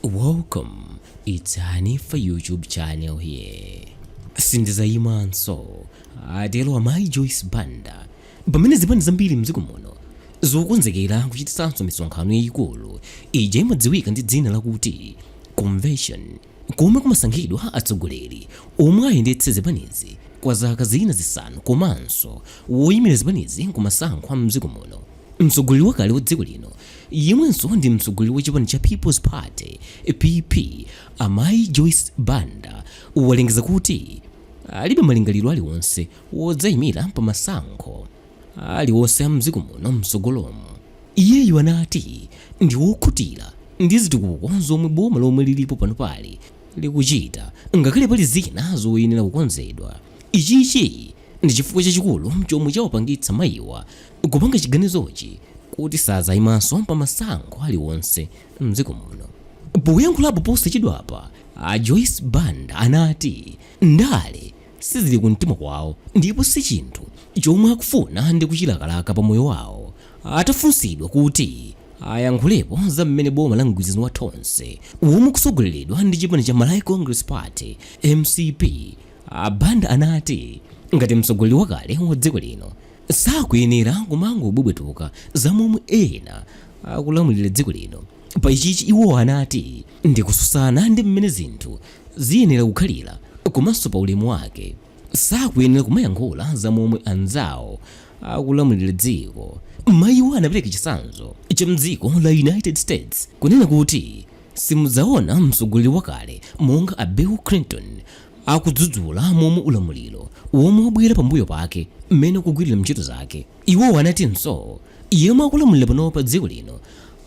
Welcome, it's Hanifa YouTube channel here. Sindizayimanso, atero amayi Joyce Banda pamene zipani zambiri mdziko muno zikukonzekera kuchititsanso misonkhano yayikulu ija imadziwika ndi dzina lakuti convention, komwe kumasankhidwa atsogoleri omwe ayendetse zipanizi kwa zaka zina 5 komanso woyimira zipanizi kumasankho a mdziko muno. Mtsogoleri wakale wa dziko lino yemwenso ndi mtsogoleri wa chipani cha People's Party, PP, amayi Joyce Banda walengeza kuti alibe malingaliro aliwonse wodzayimira pa masankho aliwonse a mdziko muno mtsogolomu. Iyeyu anati ndi wokhutira ndi zitukuko zomwe boma lomwe lilipo panopali likuchita ngakhale pali zina zoyenera kukonzedwa. Ichichi ndi chifukwa chachikulu chomwe chawapangitsa mayiwa kupanga chiganizochi kuti sazayimanso pa masankho aliwonse mdziko muno. Poyankhulapo posachedwapa, a Joyce Banda anati ndale sizili kumtima kwawo ndipo si chinthu chomwe akufuna ndi kuchilakalaka pa moyo wawo. Atafunsidwa kuti ayankhulepo za mmene boma la mgwirizano wa Tonse womwe ukusogoleredwa ndi chipani cha Malawi Congress Party, mcp, a Banda anati ngati mtsogoleri wakale wa dziko lino sakuyenera kumangobwebwetuka za momwe ena akulamulira dziko lino. Pa ichichi iwo anati ndikususana ndi mmene zinthu ziyenera kukhalira komanso pa ulemu wake sakuyenera kumayankhula za momwe anzawo akulamulira dziko. Mayiwa anapereka chitsanzo cha mdziko la United States kunena kuti simudzaona mtsogoleri wakale monga a Bill Clinton akudzudzula momwe ulamuliro womwe wabwera pambuyo pake mmene ukugwirira ntchito zake. Iwo anatinso yemwe akulamulira panopa dziko lino,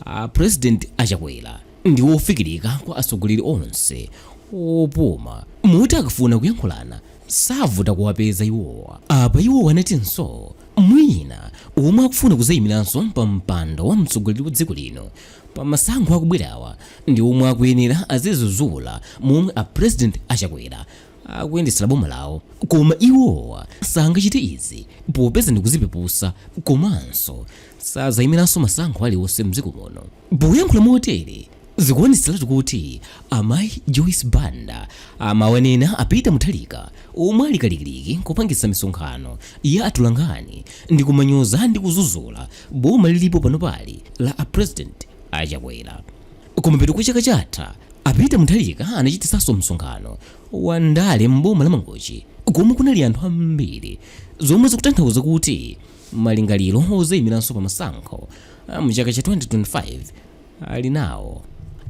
a President a Chakwera, ndi wofikirika kwa atsogoleri onse opuma moti akafuna kuyankhulana savuta kuwapeza iwowa. Apa iwo anatinso mwina omwe akufuna kuzayimiranso pa mpando wa mtsogoleri wa dziko lino pa masankho akubwerawa ndi omwe akuyenera azizuzula momwe a President a Chakwera akuyendetsera boma lawo, koma iwowa sangachite izi popeza ndikuzipepusa komanso sazayimiranso masankho aliwonse mdziko muno. Poyankhula motere zikuonetseratu kuti amayi Joyce Banda amawanena a Peter Mutharika omwe ali kalikiliki kupangitsa misonkhano ya atolankhani ndi kumanyoza ndi kuzuzula boma lilipo panopali la a President a Chakwera. Kumapeto kwa chaka chatha, a Peter Mutharika anachititsanso msonkhano wa ndale m'boma la Mangochi komwe kunali anthu ambiri zomwe zikutanthauza kuti malingaliro ozayimiranso pa masankho a mu chaka cha 2025 ali nawo.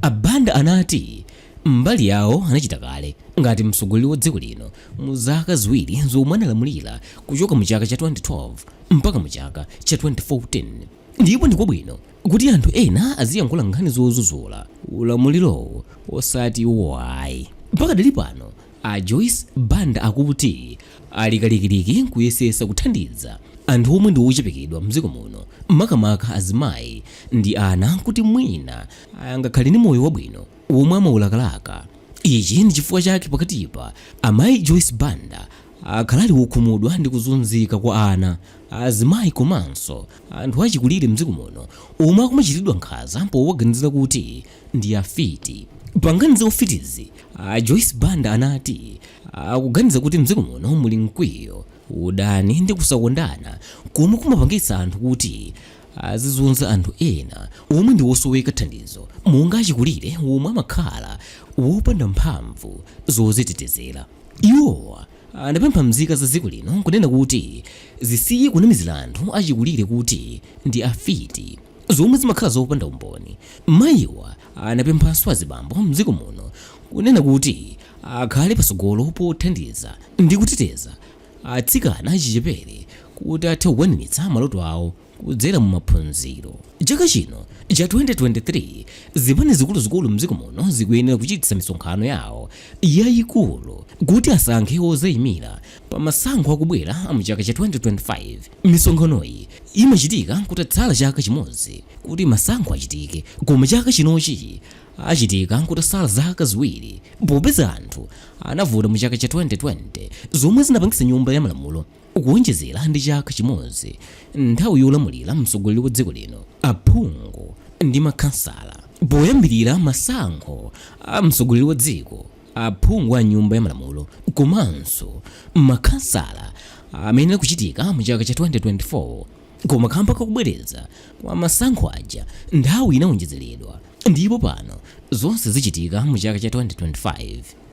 A Banda anati mbali yawo anachita kale ngati mtsogoleri wa dziko lino mu zaka 2 zomwe analamulira kuchoka mu chaka cha 2012 mpaka mu chaka cha 2014 ndipo ndikwabwino kuti anthu ena aziyankhula nkhani zozuzula ulamulirowu osati iwo ayi. Pakadali pano a Joyce Banda akuti ali kalikiliki kuyesesa kuthandiza anthu omwe ndi ochepekedwa mdziko muno makamaka azimayi ndi ana kuti mwina angakhale ndi moyo wabwino womwe amaulakalaka. Ichi ndi chifukwa chake pakatipa amayi Joyce Banda akhala ali wokhumudwa ndi kuzunzika kwa ana, azimayi komanso anthu achikulire mdziko muno omwe akumachitidwa nkhanza powaganizira kuti ndi afiti. Pa nkhani za ufitizi, a Joyce Banda anati akuganiza kuti mdziko muno muli mkwiyo, udani ndi kusakondana komwe kumapangitsa anthu kuti azizunza anthu ena omwe ndi wosoweka thandizo monga achikulire omwe amakhala wopanda mphamvu zozitetezera. Iwowa anapempha mzika za dziko lino kunena kuti zisiye kunamizira anthu achikulire kuti ndi afiti zomwe zimakhala zopanda umboni. Mayiwa anapemphanso azibambo mdziko muno kunena kuti akhale patsogolo pothandiza ndi kuteteza atsikana achichepere kuti athe kukwaniritsa maloto awo kudzera mu maphunziro. Chaka chino cha 2023 zipani zikuluzikulu mdziko muno zikuyenera kuchititsa misonkhano yawo yayikulu kuti asankhe ozayimira pa masankho akubwera a mu chaka cha 2025. Misonkhanoyi imachitika kutatsala chaka chimodzi kuti masankho achitike, koma chaka chinochi achitika kutatsala zaka 2 popeza anthu anavota mu chaka cha 2020 zomwe zinapangitsa nyumba ya malamulo kuonjezera ndi chaka chimodzi nthawi yolamulira mtsogoleri wa dziko lino, aphungu ndi makhansala. Poyambirira masankho a mtsogoleri wa dziko, aphungu a nyumba ya malamulo komanso makhansala amene kuchitika mu chaka cha 2024, koma kamba kakubwereza kwa masankho aja, nthawi inawonjezeredwa ndipo pano zonse zichitika mu chaka cha 2025.